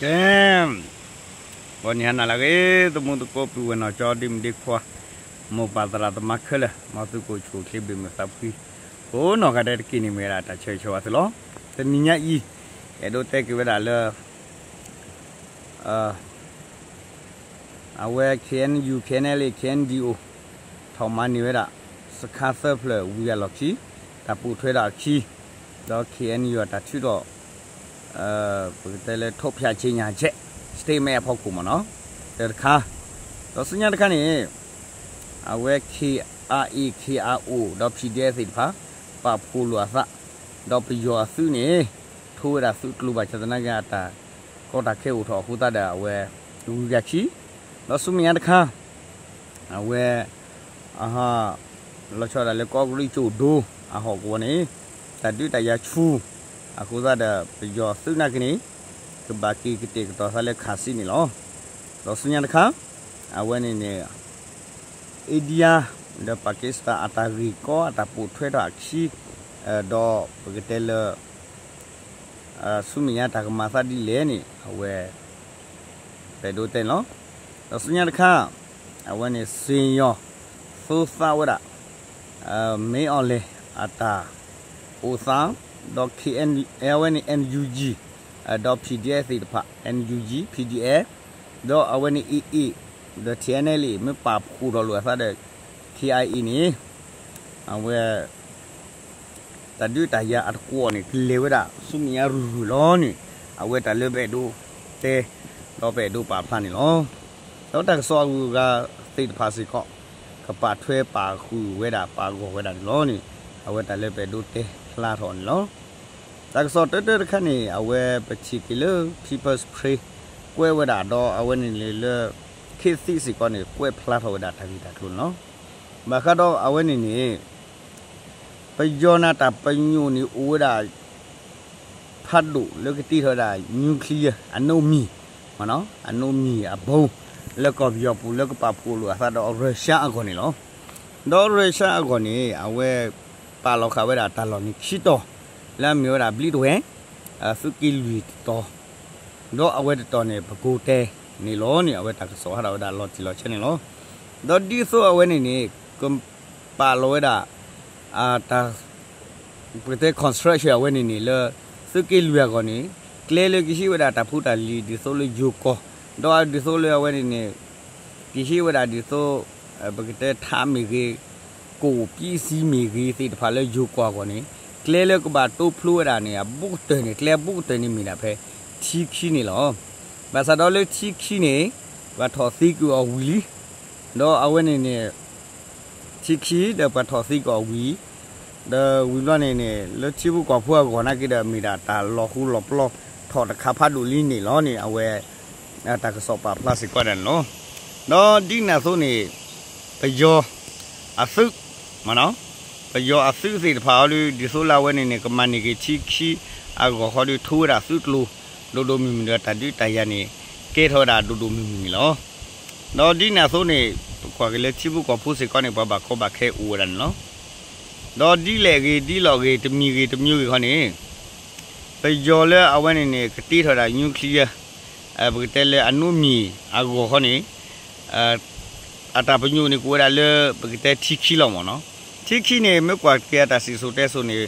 ကဲ, ဂီၤနံၤဟါနၤလၢအဂ့ၤ သမူသကိးပုၢ်ဝဲၢ်နီၢ်ကၠီ ဒ့မုၣ်ဒ့ခွါ, မိၢ်ပၢ်သရၣ်သမါခဲလၢာ်, မ်သုကအိၣ်ဆူၣ်အိၣ်ချ့ ဘၣ်မုာ်သးဖှံ ကိးနီၢ်ဂၤဒဲးတက့ၢ်န့ၣ် မ့ၢ်ဝဲဒၣ်တၢ်ဆၢဂ့ၤဆၢဝါသုလီၤ. တနံၤညါအံၤ အဲၣ်ဒိးတဲက့ၤဝဲဒၣ်လၢ အဝဲ K N U, K N L A, K N D O ထီၣ်မၤန့ၢ်ဝဲဒၣ် စခါသၢဖျၢၣ်ဝံၤအလီၢ်ခံ တၢ်ပိာ်ထွဲထီၣ်အခံ ဒီး K N U အတၢ်ထုးထီၣ် ပကတဲလၢ ထုတ်ပြန်ကြေညာချက် statement အဖီခိၣ်မ့ၢ်နီၤ တၢ်တခါ, ဒီးဆူညါတခါန့ၣ် အဝဲ K I A, K I O ဒီး P D F သ့ၣ်တဖၣ် ပာ်ဖှိၣ်လိာ်အသး, ဒီးပယီၤအသုးန့ၣ် ထိဝဲဒၣ်သုးကျိၤဘၣ်ဆၣ်သနာ်က့ အတၢ်ကီတၢ်ခဲအိၣ်ထီၣ်အဃိသတးဒီး အဝဲ ဝံၤကခံ, ဒီးဆူမဲာ်ညါတခါ အဝဲ အဟါ လီၤဆီဒၣ်တၢ်လၢကီၢ်ကရံၣ်ကၠိၣ်ဒိ အဟီၣ်ကဝီၤန့ၣ် တၢ်ဒုးတၢ်ယၤဆူၣ် အဃိသတးဒီး ပယီၤသုးနာ်က့န့ၣ် ကဘၣ်က့ၤကတဲာ်ကတီၤသးလၢခးစံးန့ၣ်လီၤ. ဒီးဆူညါတခါ အဝဲန့ၣ်န့ၣ် India ဒီး Pakistan အတၢ်ဂ့ၢ်ကီအတၢ်ပိာ်ထွဲထီၣ်အခံ ဒီးပကတဲလၢ ဆူမဲာ်ညါတၢ်ကမၤသးဒ်လဲၣ်န့ၣ် အဝဲ ပအဲၣ်ဒိးတဲန့ၣ်လီၤ. ဒီးဆူညါတခါ အဝဲန့ၣ် စ့ၣ်ယီၤ သိသးဝဲဒၣ် မ့ၢ်အီၤလဲၣ် အတၢ်အိၣ်သး ဒီး K N အဝဲန့ၣ် N U G ဒီး P D F သ့ၣ်တဖၣ် N U G, P D F ဒီးအဝဲန့ၣ် A A ဒီး T N L A မ့ၢ်ပာ်ဖှိၣ်ထီၣ်လိာ်အသးဒီး K I A န့ၣ် အဝဲ တၢ်ဒုးတၢ်ယၤအတကွီၣ်န့ၣ် ကလဲၤဝဲဒၣ်ဆူမဲာ်ညါရုၢ်ရုၢ်လီၤန့ၣ် အဝဲတၢ်လၢပအဲၣ်ဒိးတဲ ဒီးပအဲၣ်ဒိးပာ်ဖျါန့ၣ်လီၤ. ဒီးတၢ်ကစီၣ်အဂုၤအဂၤသ့ၣ်တဖၣ်စ့ၢ်ကီး ကပာ်ထွဲပာ်ဃုာ်ဝဲဒၣ်ပာ်ဂီၢ်ဝဲဒၣ်န့ၣ်လီၤန့ၣ် အဝဲတၢ်လၢပအဲၣ်ဒိးတဲဖျါထီၣ်န့ၣ်လီၤ. တၢ်ကစီၣ်တၢတၢတခါန့ၣ် အဝဲပထံၣ်က့ၤလၢ People's Spring ကွဲးဝဲဒၣ်ဒီးအဝဲန့ၣ်န့ၣ်လၢ ခေတ်သစ် စ့ၢ်ကီးန့ၣ် ကွဲးဖျါထီၣ်ဝဲဒၣ်တၢ်ဂ့ၢ်တၢ်ကျိၤန့ၣ်လီၤ. ဘၣ်ဃးဒီးအဝဲန့ၣ်န့ၣ် ပယီၤန့ၣ်တၢ်ပညိၣ်န့ၣ်အိၣ်ဝဲဒၣ် ဖးဒိၣ်လၢကတ့ထီၣ်ဝဲဒၣ် nuclear အနိမံၤ, အနိမံၤအဘိ လၢကီၢ်ပယီၤပူၤလၢကပာ်ဖှိၣ်လိာ်အသးဒီး Russia အဂီၢ်န့ၣ်လီၤ. ဒီး Russia အဂီၢ်န့ၣ် အဝဲပာ်လီၤဃာ်ဝဲဒၣ်တၢ်လီၢ်န့ၣ်ခံတီၤ လၢအမ့ၢ်ဝဲဒၣ်ဘျံးတဝဲၢ် သုးက့လွံၢ်တတီၤ ဒီးအဝဲတတီၤန့ၣ် ပဲခူးတိုင်းန့ၣ်လီၤန့ၣ် အဝဲတၢ်ကစီၣ်ဟးထီၣ်ဝဲဒၣ်လီၤတံၢ်လီၤဆဲးန့ၣ်လီၤ. ဒီးဒ်သိးအဝဲန့ၣ်န့ၣ် ကပာ်လီၤဝဲဒၣ် တၢ် ပကတဲ construction အဝဲန့ၣ်န့ၣ်လၢ သုးက့လွံၢ်အဂီၢ်န့ၣ် ကျဲလၢကဟံးဝဲဒၣ်တၢ်ဖိတၢ်လံၤဒ်သိးလၢယိၤကီၢ် ဒီးဒ်သိးလၢအဝဲန့ၣ်န့ၣ် ကဟံးဝဲဒၣ်ဒ်သိး ပကတဲထးမ့ၢ်ဂ့ၤ ကိၣ်ပံစံမ့ၢ်ဂ့ၤသ့ၣ်တဖၣ်လၢယိၤကီၢ်အဂီၢ်န့ၣ် ကျဲလၢကဘၣ်တိဖျိဝဲဒၣ်န့ၣ် အဘူးကတၢၢ်န့ၣ် ကျဲအဘူးကတၢၢ်န့ၣ်မ့ၢ်ဒၣ်ဖဲ ထံခံန့ၣ်လီၤ. ဘၣ်ဆၣ်ဒီးလၢထံခံန့ၣ် ပှၤထီၣ်သံကွံာ်အီၤဝံၤလံ ဒီးအဝဲန့ၣ်န့ၣ် ထံခံဒီးပှၤထီၣ်သံကွံာ်အီၤဝံၤ ဒီးဝံၤဘျီန့ၣ်န့ၣ် လၢထံဖိကီၢ်ဖိအဂီၢ်နာ်က့ဒီး မ့ၢ်ဒၣ်တၢ်လီၤဃူလီၤပျီထီၣ်တခါဖးဒိၣ်လံန့ၣ်လီၤန့ၣ် အဝဲ တၢ်ကစီၣ်ပာ်ဖျါစ့ၢ်ကီးဒၣ်န့ၣ်လီၤ. ဒီးဒ်န့ၣ်အသိးန့ၣ် ပယီၤအသုး ပယီၤအသုးသ့ၣ်တဖၣ်အီၤဒုး ဒ်သိးလၢအဝဲန့ၣ်န့ၣ် ကမၤန့ၢ်က့ၤထံခံအဂီၢ်ဃီဒုး ထိဝဲဒၣ်သုးကျိၤ ဒိၣ်ဒိၣ်မုၢ်မုၢ်ဒီးတၢ်ဒုးတၢ်ယၤန့ၣ် ကဲထီၣ်ဝဲဒၣ်ဒိၣ်ဒိၣ်မုၢ်မုၢ်န့ၣ်လီၤ. ဒီးဒ်န့ၣ်အသိးန့ၣ် ပကွၢ်က့ၤလၢထံဖိကီၢ်ဖိစ့ၢ်ကီးန့ၣ် ပှၤဘၣ်ကီဘၣ်ခဲအိၣ်ဝဲဒၣ်န့ၣ်လီၤ. ဒီးဒ်လဲၣ်ဂ့ၤ ဒ်လဲၣ်ဂ့ၤ တမံၤဂ့ၤ တမံၤဂ့ၤခီန့ၣ် ပယီၤလၢအဝဲန့ၣ်န့ၣ် ကတ့ထီၣ်ဝဲဒၣ် nuclear ပကတဲလၢအနိမံၤအဂီၢ်ခီန့ၣ် အတၢ်ပညိၣ်န့ၣ်ကအိၣ်ဝဲဒၣ်လၢ ပကတဲထံခံလီၤမ့ၢ်နီၤ. ထံခံန့ၣ် မ့ၢ်ကွၢ်က့ၤအတၢ်စံၣ်စိၤတဲစိၤန့ၣ်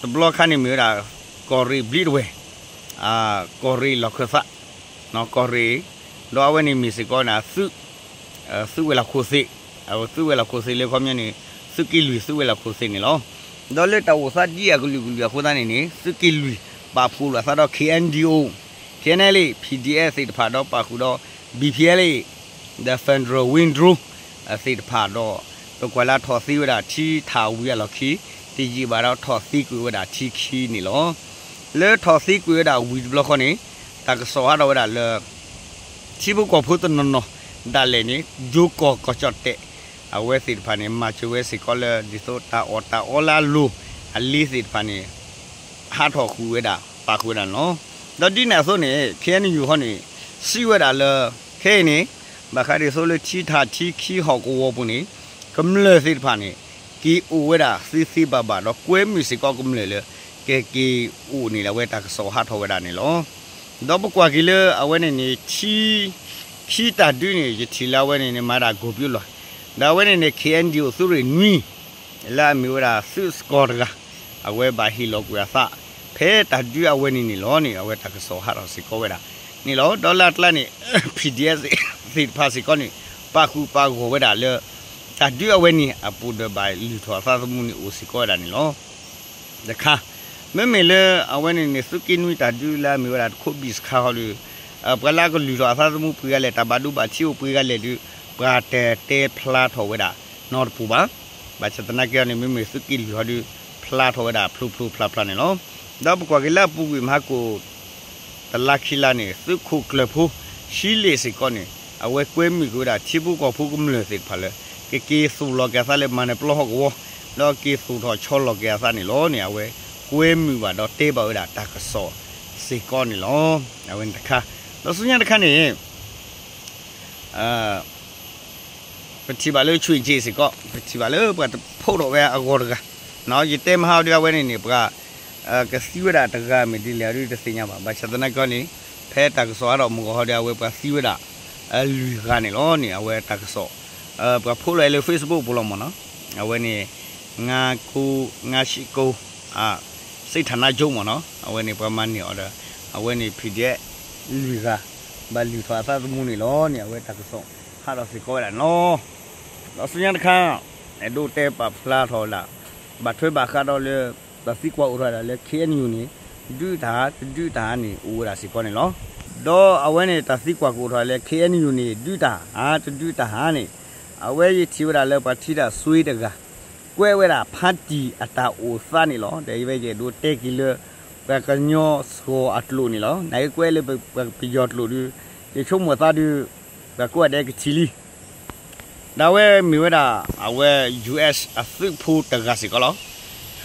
တဘျီခါန့ၣ်မ့ၢ်ဝဲဒၣ် ကီၢ်ရ့ၣ်ဘျံးတဝဲၢ် ကီၢ်ရ့ၣ်လီၢ်ခၢၣ်သး ကီၢ်ရ့ၣ် ဒီးအဝဲန့ၣ်မ့ၢ်စ့ၢ်ကီးန့ၣ် သုးဝဲၤလီၢ်ခိၣ်သ့ၣ် သုးဝဲၤလီၢ်ခိၣ်သ့ၣ်လၢခီပညီန့ၣ် သုးက့လွံၢ်သုးဝဲၤလီၢ်ခိၣ်သ့ၣ်န့ၣ်လီၤ. ဒီးလၢတၢ်အိၣ်သးဒ်အကလုာ်ကလုာ်အဃိသတးန့ၣ်န့ၣ် သုးက့လွံၢ်ပာ်ဖှိၣ်လိာ်အသးဒီး K N D O, K N L A, P D F သ့ၣ်တဖၣ်ဒီးပာ်ဃုာ်ဒီး B P L A ဒီး Federal Wing Drone သ့ၣ်တဖၣ်ဒီး ပကွၢ်လၢထီၣ်သံဝဲဒၣ်ထံထၣ်ဝံၤအလီၢ်ခံ တယံာ်ဘၣ်ဒီးထီၣ်သံကွံာ်ဝဲဒၣ်ထံခံန့ၣ်လီၤ. လၢထီၣ်သံကွံာ်ဝဲဒၣ်ဝံၤတဘျီဃီန့ၣ် တၢ်ကစီၣ်ဟးထီၣ်ဝဲဒၣ်လၢ ထံဖိကီၢ်ဖိတနီၤနီၤ ဒၣ်လဲာ်န့ၣ် ယိၤကီၢ်ကီၢ်ကၠီၣ်တဲၣ် အဝဲသ့ၣ်တဖၣ်န့ၣ် မၤစၢၤဝဲစ့ၢ်ကီးလၢ ဒ်သိးတၢ်အီၣ်တၢ်အီလၢအလိၤ အလ့သ့ၣ်တဖၣ်န့ၣ် ဟးထီၣ်ဃုာ်ဝဲဒၣ် ပာ်ဃုာ်ဝဲဒၣ်န့ၣ်လီၤ. ဒီးဒ်န့ၣ်အသိးန့ၣ် K N U ဃီန့ၣ် စံးဝဲဒၣ်လၢ ခဲအံၤန့ၣ် ဘၣ်ဃးဒ်သိးလၢထံထၣ်ထံခံဟီၣ်ကဝီၤပူၤန့ၣ် ကမျၢၢ်သ့ၣ်တဖၣ်န့ၣ် က့ၤအိၣ်ဝဲဒၣ်သ့သ့ဘၣ်ဘၣ် ဒီးကွဲမုာ်စ့ၢ်ကီးကမျၢၢ်လၢ ကက့ၤအိၣ်န့ၣ်လၢအဝဲတၢ်ကစီၣ်ဟးထီၣ်ဝဲဒၣ်န့ၣ်လီၤ. ဒီးပကွၢ်က့ၤလၢအဝဲန့ၣ်န့ၣ် ထံ ခံတၢ်ဒုးန့ၣ် ယထံၣ်လၢအဝဲန့ၣ်န့ၣ် မၤဒၣ်ကိၢ်ပယိလွၤ, ဒီးအဝဲန့ၣ်န့ၣ် ခ့ၣ်အဲၣ်ယူၣ် သုးရ့ၣ်နွံ လၢအမ့ၢ်ဝဲဒၣ်သုးစကီၤတဂၤ အဝဲဘၣ်ဟ့ၣ်လီၤကွံာ်အသး ဖဲတၢ်ဒုးအဝဲန့ၣ်န့ၣ်လီၤန့ၣ် အဝဲတၢ်ကစီၣ်ဟးထီၣ်စ့ၢ်ကီးဝဲဒၣ်န့ၣ်လီၤ. ဒီးလၢအကျါန့ၣ် PDF သ့ၣ်တဖၣ်စ့ၢ်ကီးန့ၣ် ပာ်ဃုာ်ပာ်ဂီၢ်ဝဲဒၣ်လၢ တၢ်ဒုးအဝဲန့ၣ်အပူၤဒီးဘၣ်လုၢ်ထီၣ်အသးသမူန့ၣ်အိၣ်စ့ၢ်ကီးဝဲဒၣ်န့ၣ်လီၤ. တခါ မ့မ့ၢ်လၢအဝဲန့ၣ်န့ၣ် သုးက့နွံတၢ်ဒုးလၢအမ့ၢ်ဝဲဒၣ်တခိးဘံၣ်စခါဟီဒီး ပှၤလၢအကလုၢ်ထီၣ်အသးသမူပှဲၤဂၤလဲၣ် တၢ်ဘၣ်ဒိဘၣ်ထံးအိၣ်ပှဲၤဂၤလဲၣ်ဒီး ပှၤတတဲဖျါထီၣ်ဝဲဒၣ်နီတပူၤဘၣ်. ဘၣ်ဆၣ်သနာ်က့အီၤန့ၣ် မ့မ့ၢ်သုးက့လွံၢ်ဟီဒီး ဖျါထီၣ်ဝဲဒၣ်ဖျိဖျိဖျါဖျါန့ၣ်လီၤ. ဒီးပကွၢ်က့ၤလၢအပူၤကွံာ်မဟါကိၣ် တလါခံလါန့ၣ် သုးခိၣ်ကျၢၢ်ဖိ ရှံလ့ၣ်စ့ၢ်ကီးန့ၣ် အဝဲကွဲမုာ်က့ၤဝဲဒၣ်ထံဖိကီၢ်ဖိကမျၢၢ်သ့ၣ်တဖၣ်လၢ ကက့ၤသူၣ်လီၤက့ၤအသးလၢမၤနၢၤပျီဟီၣ်ကဝီၤ ဒီးက့ၤသူၣ်ထီၣ်ဆီလီၤက့ၤအသးန့ၣ်လီၤန့ၣ် အဝဲကွဲမုာ်ဘၣ်ဒီးတဲဘၣ်ဝဲဒၣ်တၢ်ကစီၣ်စ့ၢ်ကီးန့ၣ်လီၤ. အဝဲန့ၣ်တခါ ဒီးဆူညါတခါန့ၣ် ပထံၣ်ဘၣ်လၢ ဆွေጄ စ့ၢ်ကီး ပထံၣ်ဘၣ်လၢပှၤတဖိးထီၣ်ဝဲအဂီၢ်တဂၤ, ယတဲမဟါဒီးအဝဲန့ၣ်န့ၣ် ပှၤ ကသံဝဲဒၣ်တဂၤမ့ၢ်ဒ်လဲၣ်ဒုးတသ့ၣ်ညါဘၣ်. ဘၣ်ဆၣ်သနာ်က့န့ၣ် ဖဲတၢ်ကစီၣ်ဟးထီၣ်မုၢ်ဂီၤဟီဒီး အဝဲပှၤသံဝဲဒၣ် လွံၢ်ဂၤန့ၣ်လီၤန့ၣ် အဝဲတၢ်ကစီၣ် ပှၤဖိးလီၤလၢ Facebook ပူၤလီၤမ့ၢ်နီၤ. အဝဲန့ၣ် ငါးကိုး ငါးရှစ်ကိုး စစ်ဌာနချုပ် မ့ၢ်နီၤ. အဝဲန့ၣ်ပှၤမၤန့ၢ်အီၤဒီး အဝဲန့ၣ် PDF လွံၢ်ဂၤ ဘၣ်လုၢ်ထီၣ်အသးသမူန့ၣ်လီၤန့ၣ် အဝဲတၢ်ကစီၣ်ဟးထီၣ်စ့ၢ်ကီးဝဲဒၣ်န့ၣ်လီၤ. ဒီးဆူညါတခါ အဲၣ်ဒိးတဲပာ်ဖျါထီၣ်ဝဲဒၣ် ဘၣ်ထွဲဘၣ်ဃးဒီးလၢ တၢ်သံကွၢ်အိၣ်ထီၣ်ဝဲဒၣ်လၢ ခ့ၣ်အဲၣ်ယူၣ်န့ၣ် ဒုးတၢ်ဧါ တဒုးတၢ်ဧါန့ၣ် အိၣ်ဝဲဒၣ်စ့ၢ်ကီးန့ၣ်လီၤ. ဒီးအဝဲန့ၣ်တၢ်သံကွၢ်ကအိၣ်ထီၣ်လၢ ခ့ၣ်အဲၣ်ယူၣ်န့ၣ် ဒုးတၢ်ဧါ တဒုးတၢ်ဧါန့ၣ် အဝဲယထံၣ်ဝဲဒၣ်လၢပှၤထံတၢ်စွ့တဂၤ ကွဲးဝဲဒၣ်ဖါတံၢ်အတၢ်အိၣ်သးန့ၣ်လီၤ. ဒီးယဝဲယအဲၣ်ဒိးတဲက့ၤလၢ ပှၤကညီစှီၤအကျိာ်န့ၣ်လီၤ. နာ်က့ကွဲးလၢပယီၤကျိာ်ဒီး ယဆိကမိၣ်သးဒီး ပှၤကိးဂၤဒဲးကထံၣ်လံ ဒီးအဝဲမ့ၢ်ဝဲဒၣ် အဝဲ US အသုးဖိတဂၤစ့ၢ်ကီးလီၤ.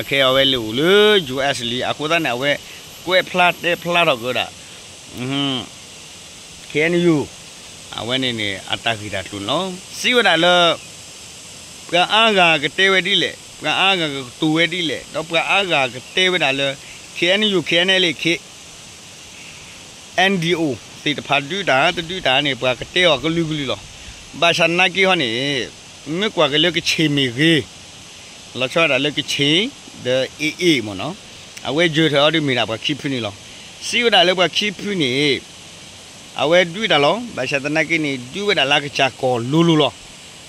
အခဲအံၤအဝဲလဲၤအိၣ်လၢ US လံ အဃိသတးန့ၣ် အဝဲကွဲးဖျါတဲဖျါထီၣ်က့ၤဝဲဒၣ် ခ့ၣ်အဲၣ်ယူၣ် အဝဲန့ၣ်န့ၣ် အတၢ်ဂ့ၢ်တၢ်ကျိၤန့ၣ်လီၤ. စံးဝဲဒၣ်လၢ ပှၤအါဂၤကတဲဝဲဒ်လဲၣ်, ပှၤအါဂၤကတိၤဝဲဒ်လဲၣ်, ဒီးပှၤအါဂၤကတဲဝဲဒၣ်လၢ ခ့ၣ်အဲၣ်ယူၣ် ခ့ၣ်အဲၣ်အဲၣ်လ်အ့ NDO သ့ၣ်တဖၣ်ဒုးတၢ် တဒုးတၢ်န့ၣ် ပှၤကတဲအီၤကလုာ်ကလုာ်လီၤ. ဘၣ်ဆၣ်သနာ်က့ဟီန့ၣ် မ့ၢ်ကွၢ်က့ၤလၢကခ့ၣ်မ့ၢ်ဂ့ၤ, လီၤဆီဒၣ်တၢ်လၢကခ့ၣ် ဒီး AA မ့ၢ်နီၤ, အဝဲယၢၤထီၣ်အီၤဒုးမ့ၢ်ဒၣ်ပှၤခံဖုန့ၣ်လီၤ. စံးဝဲဒၣ်လၢပှၤခံဖုန့ၣ် အဝဲဒုးတၢ်လီၤ. ဘၣ်ဆၣ်သနာ်က့န့ၣ် ဒုးဝဲဒၣ်လၢကစၢ်ကီၢ်လိၤလိၤလီၤ.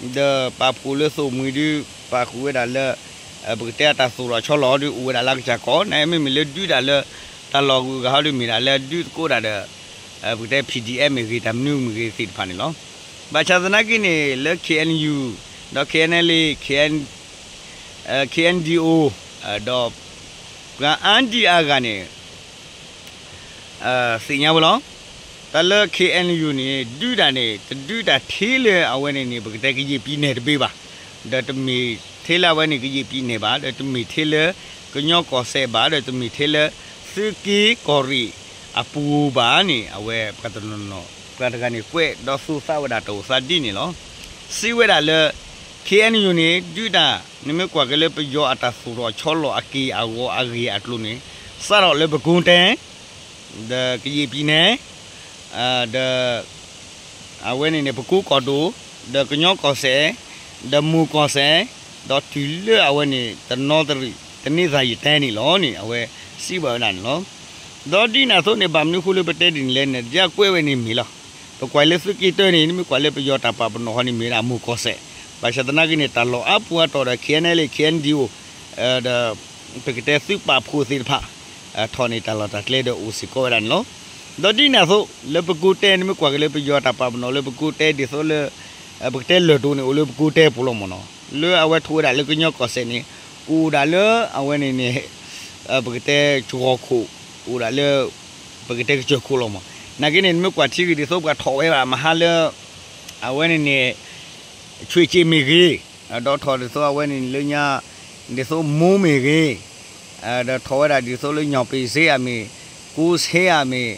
ဒီးပာ်ဖှိၣ်လၢသိၣ်မှံၤဒုး ပာ်ဃုာ်ဝဲဒၣ်လၢ ပကတဲအတၢ်သိၣ်ထီၣ်ဆီလီၤအီၤဒုး အိၣ်ဝဲဒၣ်လၢကစၢ်ကီၢ်, နမ့မ့ၢ်လၢဒုးတၢ်လၢ တၢ်လီၢ်ဂုၤဂၤဟီဒုး မ့ၢ်ဒၣ်လၢဒုးသကိးဒၣ်ဒီး ပကတဲ PDF မ့ၢ်ဂ့ၤ တၢ်မနုၤမ့ၢ်ဂ့ၤသ့ၣ်တဖၣ်န့ၣ်လီၤ. ဘၣ်ဆၣ်သနာ်က့န့ၣ် လၢ KNU ဒီး KNLA KN KNDO ဒီး ပှၤအါဒံအါဂၤန့ၣ် သ့ၣ်ညါဝဲလီၤ. တၢ်လၢ KNU န့ၣ် ဒုးတၢ်န့ၣ် တဒုးတၢ်ထဲလၢအဝဲန့ၣ်န့ၣ် ပကတဲကယဲၢ်ပံၤနဲၣ်တဘ့ၣ်ဘၣ်, ဒီးတမ့ၢ်ထဲလၢအဝဲန့ၣ် ကယဲၢ်ပံၤနဲၣ်ဘၣ်, ဒီးတမ့ၢ်ထဲလၢ ကညီကီၢ်စဲၣ်ဘၣ်, ဒီးတမ့ၢ်ထဲလၢ သုးက့ကီၢ်ရ့ၣ်အပူၤဘၣ်န့ၣ် အဝဲပှၤတနီၤနီၤ ပှၤတဂၤန့ၣ် ကွဲးဒီးသူသးဝဲဒၣ်တၢ်အိၣ်သးဒ်န့ၣ်လီၤ. စံးဝဲဒၣ်လၢ KNU န့ၣ် ဒုးတၢ် နမ့ၢ်ကွၢ်က့ၤလၢပယီၤအတၢ်သိၣ်ထီၣ်ဆီလီၤအက့ၢ်အဂီၤအဂ့ၢ်အကျိၤန့ၣ် စးထီၣ်လၢပကိတဲ ဒီးကယဲၢ်ပံၤနဲၣ် ဒီး အဝဲန့ၣ်န့ၣ် ပကိကီၢ်ဒိၣ် ဒီးကညီကီၢ်စဲၣ် ဒီးမိၢ်ကီၢ်စဲၣ် ဒီးတုၤလၢအဝဲန့ၣ် တနီသရံၣ် တန့သးယတဲန့ၣ်လီၤန့ၣ် အဝဲစံးဘၣ်ဝဲဒၣ်န့ၣ်လီၤ. ဒီးဒ်န့ၣ်အသိးန့ၣ် ဘၣ်မနုၤဃိလၢပတဲဒ်န့ၣ်လဲၣ်န့ၣ် ဒ်ကွဲးဝဲန့ၣ်မ့ၢ်လီၤ. ပကွၢ်လၢသုးက့တၢန့ၣ် နမ့ၢ်ကွၢ်လၢပယီၤတၢ်ပာ်ပနီၣ်ဃီန့ၣ် မ့ၢ်ဒၣ်မိၢ်ကီၢ်စဲၣ်, ဘၣ်ဆၣ်သနာ်က့န့ၣ် တၢ်လီၢ်အါပူၤအါတီၤဒီး KNLA KNDO ဒီး ပကတဲသုးပာ်ဖှိၣ်သ့ၣ်တဖၣ် ထီၣ်န့ၢ်တၢ်လီၢ်တၢ်ကျဲဒီးအိၣ်စ့ၢ်ကီးဝဲဒၣ်န့ၣ်လီၤ. ဒီးဒ်န့ၣ်အသိး လၢပကိတဲ နမ့ၢ်ကွၢ်က့ၤလၢပယီၤတၢ်ပာ်ပနီၣ်လၢပကိတဲဒ်သိးလၢ ပကတဲလၢၢ်ဒိၣ်န့ၣ် အိၣ်လၢပကိတဲပူၤလီၤမ့ၢ်နီၤ, လၢအဝဲထိးဝဲဒၣ်လၢကညီကီၢ်စဲၣ်န့ၣ် ကအိၣ်ဒၣ်လၢအဝဲန့ၣ်န့ၣ် ပကတဲကဝီၤခိၣ် အိၣ်ဒၣ်လၢ ပကတဲကစၢၢ်ခိၣ်လီၤမး. နာ်က့န့ၣ် နမ့ၢ်ကွၢ်ထံဂ့ၤဒ်သိးပှၤထီၣ်ဝဲဘၣ်မဟါလၢ အဝဲန့ၣ်န့ၣ် ဆွေጄ မ့ၢ်ဂ့ၤ, ဒီးထီၣ်ဒ်သိးအဝဲန့ၣ်လၢညါ ဒ်သိးမိၢ်မ့ၢ်ဂ့ၤ, ဒီးထီၣ်ဝဲဒၣ်ဒ်သိးလၢညီၣ်ပ့ၤစ့အမ့ၢ်, ကူစ့အမ့ၢ်,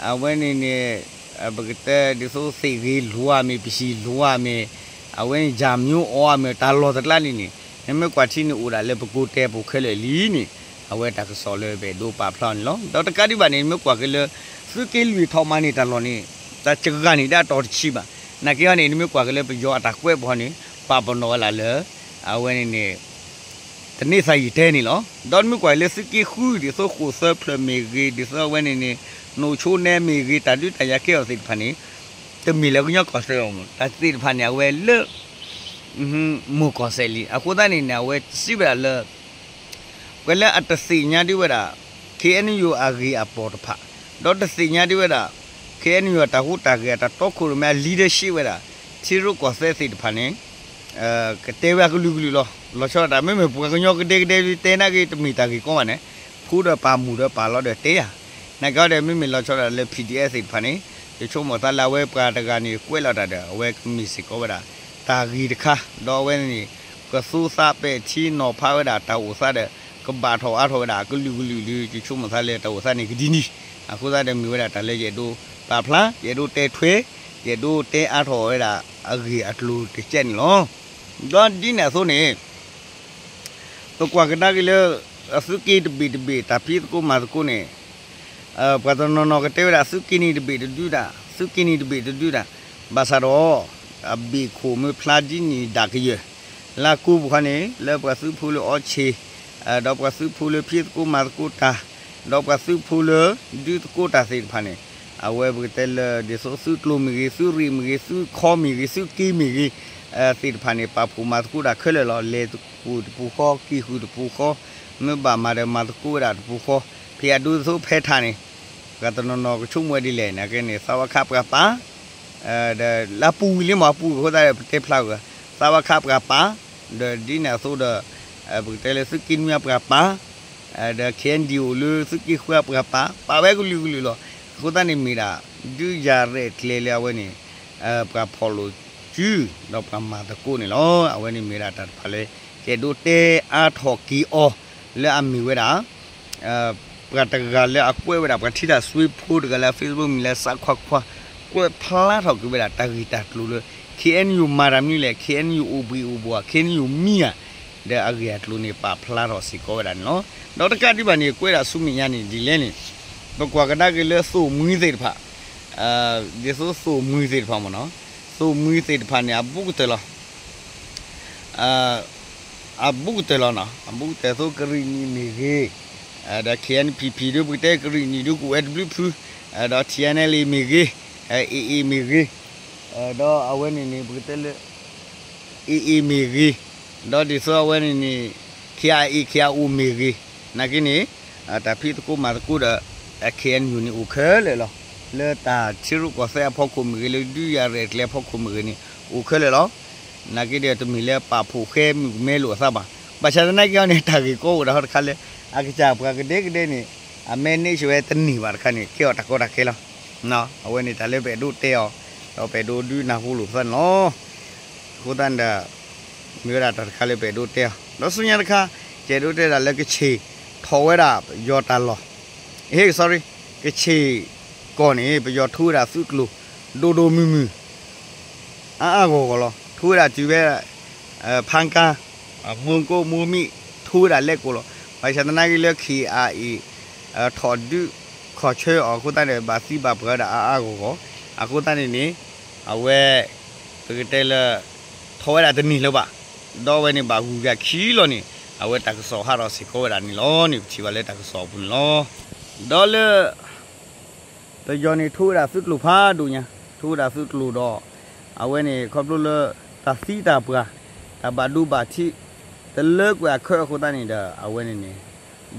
အဝဲန့ၣ်န့ၣ် ပကတဲဒ်သိးသ့ၣ်ဂ့ၤလိၤအမ့ၢ် ပဟံၣ်လိၤအမ့ၢ်, အဝဲန့ၣ် ယၤမၠိအီအမ့ၢ် တၢ်လီၢ်တကျါန့ၣ်န့ၣ် နမ့ၢ်ကွၢ်ထံန့ၣ်အိၣ်ဒၣ်လၢပကိတဲပူၤခဲလၢာ်လံန့ၣ် အဝဲတၢ်ကစီၣ်လၢပအဲၣ်ဒိးပာ်ဖျါအီၤန့ၣ်လီၤ. ဒီးတကးဒံးဘၣ်န့ၣ် နမ့ၢ်ကွၢ်က့ၤလၢ သုးက့လွံၢ်ထီၣ်မၤန့ၢ်တၢ်လီၢ်န့ၣ် တၢ်စှၤန့ၣ်ဒၣ်အတီၤတဆံဘၣ်. နာ်က့ဟီန့ၣ် နမ့ၢ်ကွၢ်က့ၤလၢပယီၤအတၢ်ကွဲးပူၤန့ၣ် ပာ်ပနီၣ်ဝဲဒၣ်လၢ အဝဲန့ၣ်န့ၣ် တန့ၢ်သးယံာ်တဲန့ၣ်လီၤ. ဒီးနမ့ၢ်ကွၢ်လၢသုးက့ဃု ဒ်သိးဃိၣ်သၢဖျၢၣ်မ့ၢ်ဂ့ၤ, ဒ်သိးအဝဲန့ၣ်န့ၣ် နိၣ်ဆိနဲမ့ၢ်ဂ့ၤ, တၢ်ဒုးတၢ်ယၤကဲအီၤသ့ၣ်တဖၣ်န့ၣ် တမ့ၢ်လၢကညီကီၢ်စဲၣ်အီၤမး, တၢ်သ့ၣ်တဖၣ်န့ၣ် အဝဲလၢ မိၢ်ကီၢ်စဲၣ်လံ. အဃိသတးန့ၣ်န့ၣ် အဝဲစံးဝဲဒၣ်လၢ ပှၤလၢအတသ့ၣ်ညါဒံးဝဲဒၣ် ခ့ၣ်အဲၣ်ယူၣ် အဂ့ၢ်အပီၢ်တဖၣ်, ဒီးတသ့ၣ်ညါဒံးဝဲဒၣ် ခ့ၣ်အဲၣ်ယူၣ် အတၢ်ဟူးတၢ်ဂဲၤ အတၢ်တီခိၣ်ရိၣ်မဲ အ leadership ဝဲဒၣ် ထံရူၢ်ကီၢ်သဲးသ့ၣ်တဖၣ်န့ၣ် ကတဲဝဲအကလုာ်ကလုာ်လီၤ. လီၤဆီဒၣ်တၢ် မ့မ့ၢ်ပှၤကညီကဒဲကဒဲဒုးတဲနာ်က့ တမ့ၢ်တၢ်ဂ့ၢ်ကီဘၣ်န့ၣ်, ဖုဒီးပာ်မူၣ်ဒီးပာ်လီၤဒီးတဲယၤ, နာ်က့ဒီး မ့မ့ၢ်လီၤဆီဒၣ်လၢ PDF သ့ၣ်တဖၣ်န့ၣ် ယဆိကမိၣ်သးလၢအဝဲပှၤတဂၤန့ၣ် ကွဲးလီၤတၢ်ဒီး အဝဲကမ့ၢ်စ့ၢ်ကီးဝဲဒၣ် တၢ်ဂ့ၢ်တခါ, ဒီးအဝဲန့ၣ် ကသူသးပဲာ်ထံနီၤဖးဝဲဒၣ်တၢ်အိၣ်သးဒီး ကဘၣ်ထီၣ်အါထီၣ်ဝဲဒၣ်အကလုာ်ကလုာ်ဒီး ယဆိကမိၣ်သးလၢတၢ်အိၣ်သးန့ၣ်ကဒ်န့ၣ်, အဃိသတးဒီးမ့ၢ်ဝဲဒၣ်တၢ်လၢယအဲၣ်ဒိးပာ်ဖျါ, ယအဲၣ်ဒိးတဲထွဲ, ယအဲၣ်ဒိးတဲအါထီၣ်ဝဲဒၣ်အဂ့ၢ်အကျိၤတကဲန့ၣ်လီၤ. ဒီးဒ်န့ၣ်အသိးန့ၣ် ပကွၢ်ကဒါက့ၤလၢ အသုးက့တဘ့ၣ်တဘ့ၣ် တၢ်ဖံးသကိးမၤသကိးန့ၣ် ပှၤတနီၤနီၤကတဲဝဲဒၣ် သုးက့နံၤတဘ့ၣ်တဒုတၢ်, သုးက့နံၤတဘ့ၣ်တဒုတၢ်, ဘၣ်ဆၣ်ဒီး အဘ့ၣ်ခိၣ်မ့ၢ်ဖျါဒ်န့ၣ်ဒၣ်ကယၢၢ်, လၢကိပူၤခီန့ၣ် လၢပှၤသုးဖိလၢအီဆ့ၣ်, ဒီးပှၤသုးဖိလၢဖံးသကိးမၤသကိးတၢ်, ဒီးပှၤသုးဖိလၢဒုးသကိးတၢ်သ့ၣ်တဖၣ်န့ၣ်, အဝဲပကတဲလၢ ဒ်သိးသုးကျိၤမ့ၢ်ဂ့ၤ, သုးရ့ၣ်မ့ၢ်ဂ့ၤ, သုးခီမ့ၢ်ဂ့ၤ, သုးက့မ့ၢ်ဂ့ၤ သ့ၣ်တဖၣ်န့ၣ် ပာ်ဖှိၣ်မၤသကိးတၢ်ခဲလၢာ်လီၤ. လဲၤဃုာ်တပူၤဃီ, က့ၤဃုာ်တပူၤဃီ, မ့ၢ်ဘၣ်မၤဒီးမၤသကိးဝဲဒၣ်တပူၤဃီ, ဖဲအဒိသ့ၣ်ဖဲထးန့ၣ်, ပှၤတနီၤနီၤကဆိကမိၣ်ဝဲဒ်လဲၣ်န့ၣ်က့န့ၣ် သးဝါခးပှၤပာ် ဒီးလၢအပူၤကွံာ်လံမး အပူၤကွံာ်အဃိသတးဒီး ပတဲဖျါဝဲ သးဝါခးပှၤပာ်, ဒီးဒ်န့ၣ်အသိးဒီး ပကတဲလၢသုးက့နွံအပှၤပာ်, ဒီး ခ့ၣ်အဲၣ်ယူၣ် လၢသုးက့ဃုအပှၤပာ်, ပာ်ဝဲကလုာ်ကလုာ်လီၤ. အဃိသတးန့ၣ်မ့ၢ်ဒၣ် ဒုးယၤရဲၣ်ကျဲၤလၢအဝဲန့ၣ် ပှၤဖီၣ်လိာ်စု ဒီးပှၤမၤသကိးန့ၣ်လီၤ. အဝဲန့ၣ်မ့ၢ်ဝဲဒၣ်တၢ်တဖၣ်လၢ ကအဲၣ်ဒိးတဲအါထီၣ်က့ၤအီၤ လၢအမ့ၢ်ဝဲဒၣ် ပှၤတဂၤလၢအကွဲးဝဲဒၣ် ပှၤထံၣ်တၢ်စွ့ဖိတဂၤလၢ Facebook မံၤလၢ စးခွါခွါ ကွဲးဖျါထီၣ်က့ၤဝဲဒၣ် တၢ်ဂ့ၢ်တၢ်ကျိၤလၢ ခ့ၣ်အဲၣ်ယူၣ် မၤတၢ်မနုၤလဲၣ်, ခ့ၣ်အဲၣ်ယူၣ် အိၣ်ဘှံးအိၣ်ဘှီၣ်, ခ့ၣ်အဲၣ်ယူၣ် မံဧါ, ဒီးအဂ့ၢ်အကျိၤန့ၣ် ပာ်ဖျါထီၣ်စ့ၢ်ကီးဝဲဒၣ်န့ၣ်လီၤ. ဒီးတကးဒံးဘၣ်န့ၣ် ကွဲးဒၣ်ဆူမဲာ်ညါန့ၣ် ဒ်လဲၣ်န့ၣ် ပကွၢ်ကဒါက့ၤလၢသိၣ်မှံသ့ၣ်တဖၣ်, ဒ်သိးသိၣ်မှံသ့ၣ်တဖၣ်မ့ၢ်နီၤ, သိၣ်မှံသ့ၣ်တဖၣ်န့ၣ် အဘူးကတၢၢ်လီၤ. အဘူးကတၢၢ်လီၤနီၤ, အဘူးကတၢၢ်သိးကရံၣ်နံၣ်မ့ၢ်ဂ့ၤ, ဒီး ခ့ၣ်အဲၣ်ပံၣ်ပံၣ် ဒုးပကတဲကရံၣ်နံၣ်ဒုးကအိၣ်ဝဲတဘျုးဖု, ဒီး ထံၣ်အဲၣ်အဲၣ်လ်အ့ မ့ၢ်ဂ့ၤ, အ့ၣ်အ့ မ့ၢ်ဂ့ၤ, ဒီးအဝဲန့ၣ်န့ၣ် ပကတဲလၢ အ့ၣ်အ့ မ့ၢ်ဂ့ၤ, ဒီးဒ်သိးအဝဲန့ၣ်န့ၣ် ခ့ၣ်အ့ၣ် ခ့ၣ်အအိၣ် မ့ၢ်ဂ့ၤ, နာ်က့န့ၣ် တၢ်ဖံးသကိးမၤသကိးဒီး ခ့ၣ်အဲၣ်ယူၣ်န့ၣ်အိၣ်ခဲလၢာ်လီၤ. လၢတၢ်ထံရူၢ်ကီၢ်သဲးအဖီခိၣ်မ့ၢ်ဂ့ၤ, လၢဒုးယၤရဲၣ်ကျဲၤအဖီခိၣ်မ့ၢ်ဂ့ၤန့ၣ် အိၣ်ခဲလၢာ်လီၤ. နာ်က့ဒီးတမ့ၢ်လၢပာ်ဖှိၣ်ဃဲမုၣ်ကမဲလိာ်အသးဘၣ်. ဘၣ်ဆၣ်သနာ်က့အီၤန့ၣ် တၢ်ဂ့ၢ်ကီအိၣ်ဒၣ်ဟီတခါလၢ အကစၢ်ပှၤကဒဲကဒဲန့ၣ် အ manage ဝဲတန့ၢ်ဘၣ်တခါန့ၣ် ကဲအီၤတၢ်ကီတၢ်ခဲလီၤ. အဝဲန့ၣ်တၢ်လၢပအဲၣ်ဒိးတဲအီၤ, ဒီးပအဲၣ်ဒိးဒုးနၢ်ဟူလိာ်ပသးန့ၣ်လီၤ. အဃိသတးန့ၣ်ဒီး မ့ၢ်ဝဲဒၣ်တၢ်တခါလၢပအဲၣ်ဒိးတဲအီၤ, ဒီးဆူညါတခါ ကအဲၣ်ဒိးတဲဒၣ်လၢကဆ့ၣ်ထီၣ်ဝဲဒၣ်ပယီၤတၢ်လီၢ်, ဟ့ၣ် sorry, ကဆ့ၣ်ကီၢ်န့ၣ် ပယီၤထိဝဲဒၣ်သုးကျိၤ ဒိၣ်ဒိၣ်မုၢ်မုၢ် အါအါဂီၢ်ဂီၢ်လီၤ. ထိဝဲဒၣ်တုၤဖဲ ဖါကါ, မိၢ်ကိၣ်မိၢ်မံၣ် ထိဝဲဒၣ်လဲကိာ်လီၤ. ဘၣ်ဆၣ်သနာ်က့လၢ ခ့ၣ်အ့ၣ် ထီၣ်ဒုးခီၣ်ဆၢအီၤအဃိသတးန့ၣ် ဘၣ်သံဘၣ်ပှၢ်ဝဲဒၣ်အါအါဂီၢ်ဂီၢ်, အဃိသတးန့ၣ်န့ၣ် အဝဲ ပကတဲလၢ ထီၣ်ဝဲဒၣ်တန့ၢ်လၢၤဘၣ်, ဒီးအဝဲန့ၣ်ဘၣ်ဂုၤက့ၤခံလီၤန့ၣ် အဝဲတၢ်ကစီၣ်ဟးထီၣ်စ့ၢ်ကီးဝဲဒၣ်န့ၣ်လီၤန့ၣ် ပထံၣ်ဘၣ်လၢတၢ်ကစီၣ်အပူၤန့ၣ်လီၤ. ဒီးလၢ ပယီၤန့ၣ် ထိဝဲဒၣ်သုးကျိၤဖးဒိၣ်ညါ, ထိဝဲဒၣ်သုးကျိၤဒီး အဝဲန့ၣ် ခီဖျိလၢ တၢ်သံတၢ်ပှၢ်, တၢ်ဘၣ်ဒိဘၣ်ထံး တလၢကွံာ်အခၢအဃိသတးန့ၣ်ဒီး အဝဲန့ၣ်န့ၣ်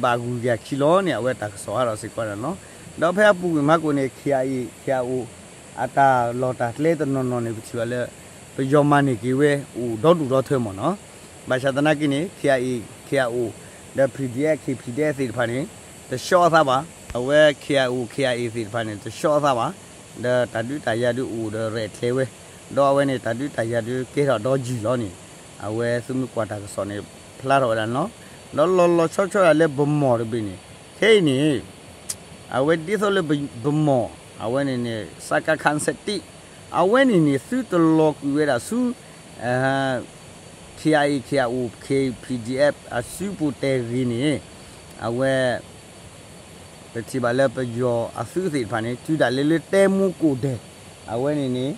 ဘၣ်ဂုၤက့ၤခံလီၤန့ၣ် အဝဲတၢ်ကစီၣ်ဟးထီၣ်စ့ၢ်ကီးန့ၣ်လီၤ. ဒီးဖဲအပူၤကွံာ်မးကိၣ်န့ၣ် ခ့ၣ်အ့ၣ် ခ့ၣ်အအိၣ် အတၢ်လီၢ်တၢ်ကျဲတနီၤနီၤန့ၣ် ပထံၣ်ဘၣ်လၢ ပယီၤမၤန့ၢ်က့ၤဝဲအိၣ်ဒီဒူၣ်ဒီထၢမ့ၢ်နီၤ. ဘၣ်ဆၣ်သနာ်က့န့ၣ် ခ့ၣ်အ့ၣ် ခ့ၣ်အအိၣ် ဒီး PDF KPDF သ့ၣ်တဖၣ်န့ၣ် တဆှီအသးဘၣ်. အဝဲ ခ့ၣ်အအိၣ် ခ့ၣ်အ့ၣ် သ့ၣ်တဖၣ်န့ၣ် တဆှီအသးဘၣ်. ဒီးတၢ်ဒုးတၢ်ယၤဒုးအိၣ်ဒီးရဲၣ်ကျဲၤဝဲ, ဒီးအဝဲန့ၣ် တၢ်ဒုးတၢ်ယၤဒုးကဲထီၣ်ဒီယုၢ်လီၤန့ၣ် အဝဲသုမ့ၢ်ကွၢ်တၢ်ကစီၣ်န့ၣ် ဖျါထီၣ်ဝဲဒၣ်န့ၣ်လီၤ. ဒီးလီၤလီၤဆီဆီဒၣ်လၢပမီၢ်တဘ့ၣ်န့ၣ် ခဲအံၤန့ၣ် အဝဲဒ်သိးလၢပမီၢ် အဝဲန့ၣ်န့ၣ် စကခ ဆယ့်တစ် အဝဲန့ၣ်န့ၣ် သုတလီၤကွံာ်ဝဲဒၣ်ဆူ ခ့ၣ်အ့ၣ် ခ့ၣ်အအိၣ် ခ့ၣ် PDF အစုပူၤတဲာ်ဂ့ၤန့ၣ် အဝဲ ပထံၣ်ဘၣ်လၢပယီၤအသုးသ့ၣ်တဖၣ်န့ၣ် တုၤဒၣ်လဲာ်လၢတဲမူကိၣ်ဒဲး အဝဲန့ၣ်န့ၣ်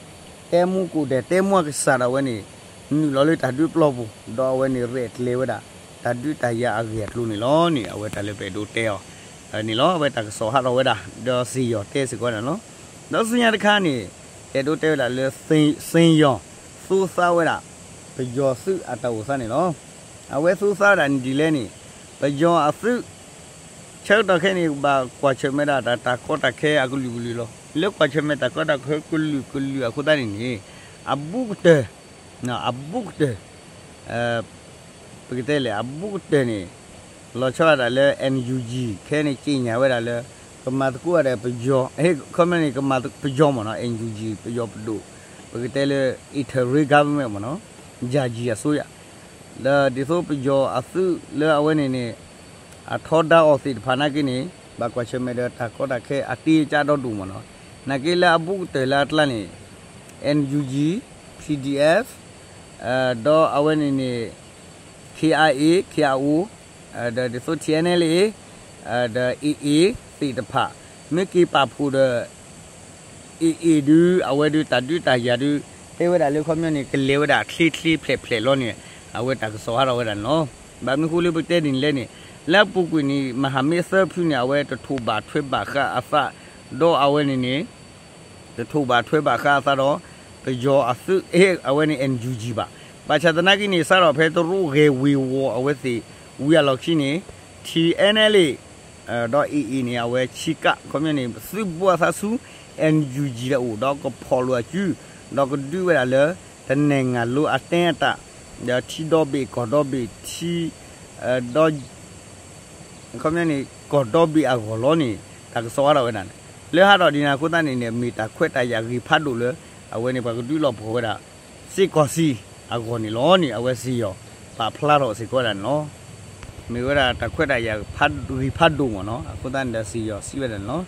တဲမူကိၣ်ဒဲး တဲမူအကစၢ်ဒၣ်ဝဲန့ၣ် နုာ်လီၤလၢတၢ်ဒုးပျီပူၤ ဒီးအဝဲန့ၣ်ရဲၣ်ကျဲၤဝဲဒၣ် တၢ်ဒုးတၢ်ယၤအဂ့ၢ်အကျိၤန့ၣ်လီၤန့ၣ် အဝဲတၢ်လၢပအဲၣ်ဒိးတဲအီၤ န့ၣ်လီၤ. အဝဲတၢ်ကစီၣ်ဟးထီၣ်ဝဲဒၣ် ဒီးစ့ၢ်ယီၤတဲစ့ၢ်ကီးန့ၣ်လီၤ. ဒီးဆူညါတခါန့ၣ် အဲၣ်ဒိးတဲဝဲဒၣ်လၢ စ့ၢ်ယီၤ သူသးဝဲဒၣ် ပယီၤသုးအတၢ်အိၣ်သးန့ၣ်လီၤ. အဝဲသူသးဝဲဒၣ်န့ၣ်ဒ်လဲၣ်န့ၣ် ပယီၤအသုး ဆၢကတီၢ်ခဲအံၤန့ၣ် ဘၣ်ကွၢ်ဆၢၣ်မဲာ်ဒၣ်တၢ် တၢ်ကီတၢ်ခဲအကလုာ်ကလုာ်လီၤ. လၢကွၢ်ဆၢၣ်မဲာ်တၢ်ကီတၢ်ခဲကလုာ်ကလုာ်အဃိသတးန့ၣ်န့ၣ် အဘူးကတၢၢ် အဘူးကတၢၢ် ပကတဲလဲၣ် အဘူးကတၢၢ်န့ၣ် လီၤဆီဒၣ်တၢ်လၢ NUG ခဲအံၤန့ၣ် က့ညၣ်ဝဲဒၣ်လၢ ကမၤသကိးဝဲဒၣ်ပယီၤ ခီမ့ၢ်န့ၣ် ကမၤပယီၤမ့ၢ်နီၤ NUG ပယီၤပဒိၣ် ပကတဲလၢ interim government မ့ၢ်နီၤ ယာယီအစိုးရ လၢဒ်သိးပယီၤအသုးလၢအဝဲန့ၣ်န့ၣ် အထီဒါအီၤသ့ၣ်တဖၣ်နာ်က့န့ၣ် ဘၣ်ကွၢ်ဆၢၣ်မဲာ်ဒီးတၢ်ကီတၢ်ခဲအတ့ကၢဒီဒိၣ်မ့ၢ်နီၤ နာ်က့လၢအဘူးကတၢၢ်လၢအကျါန့ၣ် NUG, PDF ဒီးအဝဲန့ၣ်န့ၣ် KIA, KIO ဒီးဒ်သိး TNLA ဒီး AA သ့ၣ်တဖၣ် မ့ၢ်က့ၤပာ်ဖှိၣ်ဒီး AA ဒုး အဝဲဒုးတၢ်ဒုးတၢ်ယၤဒုး တဲဝဲဒၣ်လၢခီပညီန့ၣ် ကလဲၤဝဲဒၣ်ချ့ချ့ဖျဲးဖျဲးလီၤန့ၣ် အဝဲတၢ်ကစီၣ်ဟးထီၣ်ဝဲဒၣ်န့ၣ်လီၤ. ဘၣ်မနုၤဃိလၢပတဲဒ်န့ၣ်လဲၣ်န့ၣ် လၢအပူၤကွံာ်န့ၣ် မဟာမိတ်သၢဖုန့ၣ် အဝဲတထိၣ်ဘၣ်ထွဲဘၣ်ဃးအသး ဒီးအဝဲန့ၣ်န့ၣ် တထိၣ်ဘၣ်ထွဲဘၣ်ဃးအသးဒီး ပယီၤအသုး အဝဲန့ၣ် NUG ဘၣ်. ဘၣ်ဆၣ်သနာ်က့န့ၣ် စးထီၣ်ဖဲတရူးဂဲၤဝ့ၤဝီၤအဝဲသ့ၣ် ဝံၤအလီၢ်ခံန့ၣ် TNLA ဒီး AA န့ၣ် အဝဲဆံးကး ခီပညီန့ၣ် သုးဘိအသးဆူ NUG တအိၣ် ဒီးကဖီၣ်လိာ်အစု ဒီးကဒုးဝဲဒၣ်လၢ တနံၣ်ငါလိအတဲအတၢ် ဒီးထံဒီဘ့ၣ်ကီၢ်ဒီဘ့ၣ်ထံ ဒီး ခီပညီန့ၣ် ကီၢ်ဒီဘ့ၣ်အဂီၢ်လီၤန့ၣ် တၢ်ကစီၣ်ဟးထီၣ်ဝဲဒၣ်န့ၣ် လၢဟးထီၣ်ဒ်န့ၣ်အဃိသတးန့ၣ်န့ၣ် မ့ၢ်တၢ်ခွဲးတၢ်ယာ်ဂ့ၤဖးဒိၣ်လၢ အဝဲန့ၣ်ပှၤကဒုးလီၤပှီၢ်ဝဲဒၣ် စ့ၢ်ကီးစံးအဂီၢ်န့ၣ်လီၤန့ၣ် အဝဲစ့ၢ်ယီၤ ပာ်ဖျါထီၣ်စ့ၢ်ကီးဝဲဒၣ်န့ၣ်လီၤ. မ့ၢ်ဝဲဒၣ်တၢ်ခွဲးတၢ်ယာ်ဂ့ၤဖးဒိၣ်မ့ၢ်နီၤ အဃိသတးန့ၣ်ဒီးစ့ၢ်ယီၤစံးဝဲဒၣ်န့ၣ်လီၤ.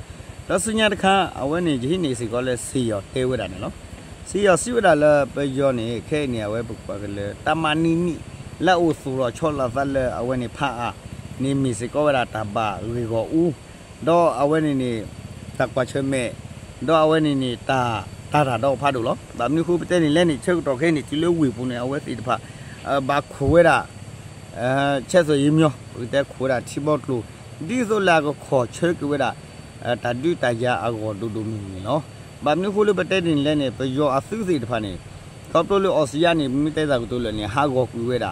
ဒီးဆူညါတခါ အဝဲန့ၣ် ယဟံးန့ၢ်စ့ၢ်ကီးလၢစ့ၢ်ယီၤတဲဝဲဒၣ်န့ၣ်လီၤ. စ့ၢ်ယီၤစံးဝဲဒၣ်လၢပယီၤန့ၣ် ခဲအံၤန့ၣ် အဝဲပကွၢ်က့ၤလၢ တပ်မ နွံနွံ လၢအအိၣ်သူၣ်ထီၣ်ဆီလီၤသးလၢအဝဲန့ၣ်ဖးအါ န့ၣ်မ့ၢ်စ့ၢ်ကီးဝဲဒၣ်တၢ်ဘၣ်ဂ့ၢ်ဂီၢ်အူ ဒီးအဝဲန့ၣ်န့ၣ် တၢ်ကွၢ်ဆၢၣ်မဲာ် ဒီးအဝဲန့ၣ်န့ၣ် တၢ် တၢ်တၢ်ဒီးဖးဒိၣ်လီၤ. ဘၣ်မနုၤဃိပတဲန့ၣ်လဲၣ်န့ၣ် ဆၢကတီၢ်ခဲအံၤန့ၣ် တုၤလၢဝ့ၢ်ပူၤန့ၣ် အဝဲသ့ၣ်တဖၣ် ဘၣ်ခိၣ်ဝဲဒၣ် ဆဲးသွဲၣ်ယံၤမၠီ ပကတဲခိၣ်ဝဲဒၣ်ထံဘီကျိၤ ဒ်သိးလၢအကခီၣ်ဆၢက့ၤဝဲဒၣ် တၢ်ဒုးတၢ်ယၤအဂီၢ်ဒိၣ်ဒိၣ်မုၢ်မုၢ်န့ၣ်လီၤ. ဘၣ်မနုၤဃိလၢပတဲဒ်န့ၣ်လဲၣ်န့ၣ် ပယီၤအသုးသ့ၣ်တဖၣ်န့ၣ် ခီဖျိလၢအီစံယါန့ၣ် ပမ့ၢ်တဲသးကတိၤလၢာ်န့ၣ် ဟးဂီၤကွံာ်ဝဲဒၣ်လံ.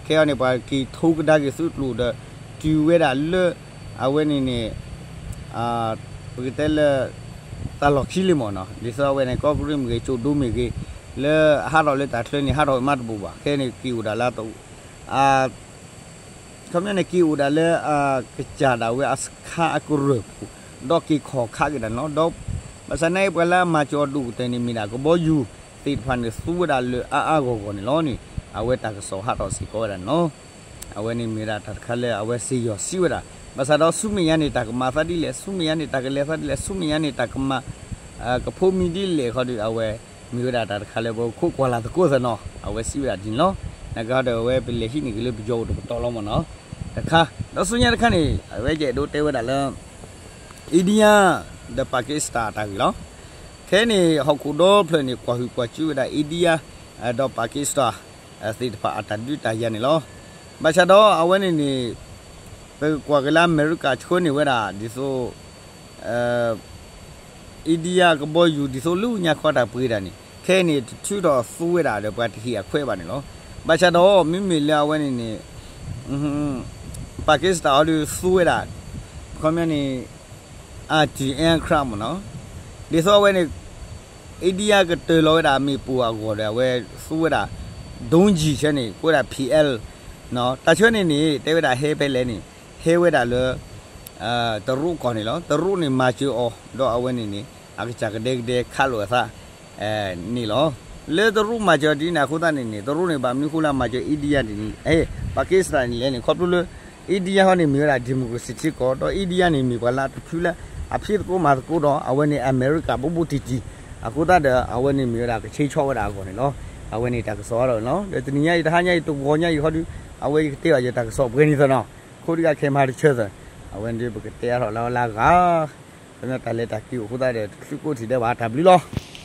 ခဲအံၤန့ၣ် ပှၤက့ၤထိကဒါက့ၤသုးကျိၤဒီး တုၤဝဲဒၣ်လၢ အဝဲန့ၣ်န့ၣ် ပကတဲလၢ တၢ်လီၢ်ခံလံမ့ၢ်နီၤ ဒ်သိးအဝဲန့ၣ် ကီၢ်ကရ့ၣ်မ့ၢ်ဂ့ၤ ကၠိၣ်ဒိမ့ၢ်ဂ့ၤ လၢဟးထီၣ်လၢတၢ်ချၢန့ၣ် ဟးထီၣ်ဝဲမးတဘူးဘၣ် ခဲအံၤန့ၣ် က့ၤအိၣ်ဒၣ်လၢ ခီပညီန့ၣ် က့ၤအိၣ်ဒၣ်လၢ ကစၢ်ဒၣ်ဝဲအစခါအကရၢၢ်ပူၤ ဒီးက့ၤခီၣ်ခးက့ၤဒၣ်န့ၣ်လီၤ. ဒီးဘၣ်ဆၣ်နာ်အံၤပှၤလၢအမၤစၢၤအီၤဒိၣ်ကတၢၢ်န့ၣ် မ့ၢ်ဒၣ်ကဘီယူၤသ့ၣ်တဖၣ်န့ၣ် သူဝဲဒၣ်လၢအါအါဂီၢ်ဂီၢ်န့ၣ်လီၤန့ၣ် အဝဲတၢ်ကစီၣ်ဟးထီၣ်စ့ၢ်ကီးဝဲဒၣ်န့ၣ်လီၤ. အဝဲန့ၣ်မ့ၢ်ဝဲဒၣ်တၢ်တခါလၢအဝဲစ့ၢ်ယီၤစံးဝဲဒၣ် ဘၣ်ဆၣ်ဒီးဆူမဲာ်ညါန့ၣ် တၢ်ကမၤသးဒ်လဲၣ် ဆူမဲာ်ညါန့ၣ် တၢ်ကလဲၤသးဒ်လဲၣ် ဆူမဲာ်ညါန့ၣ် တၢ်ကမၤ ကဖိမံၤဒ်လဲၣ်ခီဒီး အဝဲ မ့ၢ်ဝဲဒၣ်တၢ်တခါလၢပခိးကွၢ်လၢ်သကိးသနီၤ အဝဲစံးဝဲဒၣ်ဒ်န့ၣ်လီၤ. နာ်က့ဟီဒီးအဝဲပလဲၤဟံးန့ၢ်က့ၤလၢပယီၤအိၣ်တပတီၢ်လီၤမ့ၢ်နီၤ တခါ ဒီးဆူညါတခါန့ၣ် အဝဲယအဲၣ်ဒိးတဲဝဲဒၣ်လၢ India ဒီး Pakistan အတၢ်ဂ့ၢ်လီၤ. ခဲအံၤန့ၣ် ဟီၣ်ခိၣ်ဒီဖျၢၣ်န့ၣ် ကွၢ်ဟုၣ်ကွၢ်စူၣ်ဝဲဒၣ် India ဒီး Pakistan သ့ၣ်တဖၣ်အတၢ်ဒုးတၢ်ယၤန့ၣ်လီၤ. ဘၣ်ဆၣ်ဒီးအဝဲန့ၣ်န့ၣ် ပကကွၢ်က့ၤလၢအမဲရကၤဆှၢန့ၢ်ဝဲဒၣ် ဒ်သိး India ကဘီယူၤဒ်သိးလၢညါခီတၢ်ပှ့ၤတၢ်န့ၣ် ခဲအံၤန့ၣ် တထုးထီၣ်သူဝဲဒၣ်ဒီးပှၤတဟ့ၣ်အခွဲးဘၣ်န့ၣ်လီၤ. ဘၣ်ဆၣ်ဒီးမ့မ့ၢ်လၢအဝဲန့ၣ်န့ၣ် Pakistan အီၤဒုးသူဝဲဒၣ် ခီပညီန့ၣ် anti aircraft မ့ၢ်နီၤ ဒ်သိးအဝဲန့ၣ် India ကတၢၢ်လီၤဝဲဒၣ်အမ့ၣ်ပိၢ်အဂီၢ်ဒီး အဝဲသူဝဲဒၣ် ဒုံးကျည် ဆၢန့ၣ် ကိးဝဲဒၣ် P L တၢ်ဆၢန့ၣ်န့ၣ် တဲဝဲဒၣ်ဟဲဖဲလဲၣ်န့ၣ် ဟဲဝဲဒၣ်လၢ တရူးကီၢ်န့ၣ်လီၤ. တရူးန့ၣ်မၤစၢၤအီၤ ဒီးအဝဲန့ၣ်န့ၣ် အကစၢ်ကဒဲကဒဲခးလိာ်အသး န့ၣ်လီၤ. လၢတရူးမၤစၢၤအီၤဒ်န့ၣ် အဃိသတးန့ၣ်န့ၣ် တရူးန့ၣ် ဘၣ်မနုၤဃိလၢအမၤစၢၤ India န့ၣ် Pakistan န့ၣ်လဲၣ်န့ၣ် ခီဖျိလၢ India ဟီန့ၣ်မ့ၢ်ဝဲဒၣ် democracy ထံကီၢ် ဒီး India န့ၣ်မ့ၢ်ပှၤလၢအတဖုလၢ အဖံးသကိးမၤသကိးဒီး အဝဲန့ၣ် အမဲရကၤဘူးဘူးတံၢ်တံၢ် အဃိသတးဒီး အဝဲန့ၣ်မ့ၢ်ဝဲဒၣ်ကဆှဲဆီၣ်ဝဲဒၣ်အဂီၢ်န့ၣ်လီၤ. အဝဲန့ၣ်တၢ်ကစီၣ်ဟးထီၣ်န့ၣ်လီၤ. ဒီးတနံၤညါအံၤ တဟါညါအံၤ တဂီၤညါအံၤဟီဒုး အဝဲယကတဲဘၣ်ယတၢ်ကစီၣ်ပှဲၤန့ၣ်သနီၤ. ခိတဂၤခဲမၤတဆၢသၢ, အဝဲန့ၣ်ဒုးပကတဲအါထီၣ်လၢအီၤလၢအဂၤ, ခီပညီတၢ်လဲၤတၢ်က့ၤအိၣ်အဃိသတးဒီး တချုးကိးထံၣ်ဒဲးဘၣ် တၢ်ဘျုးလီၤ.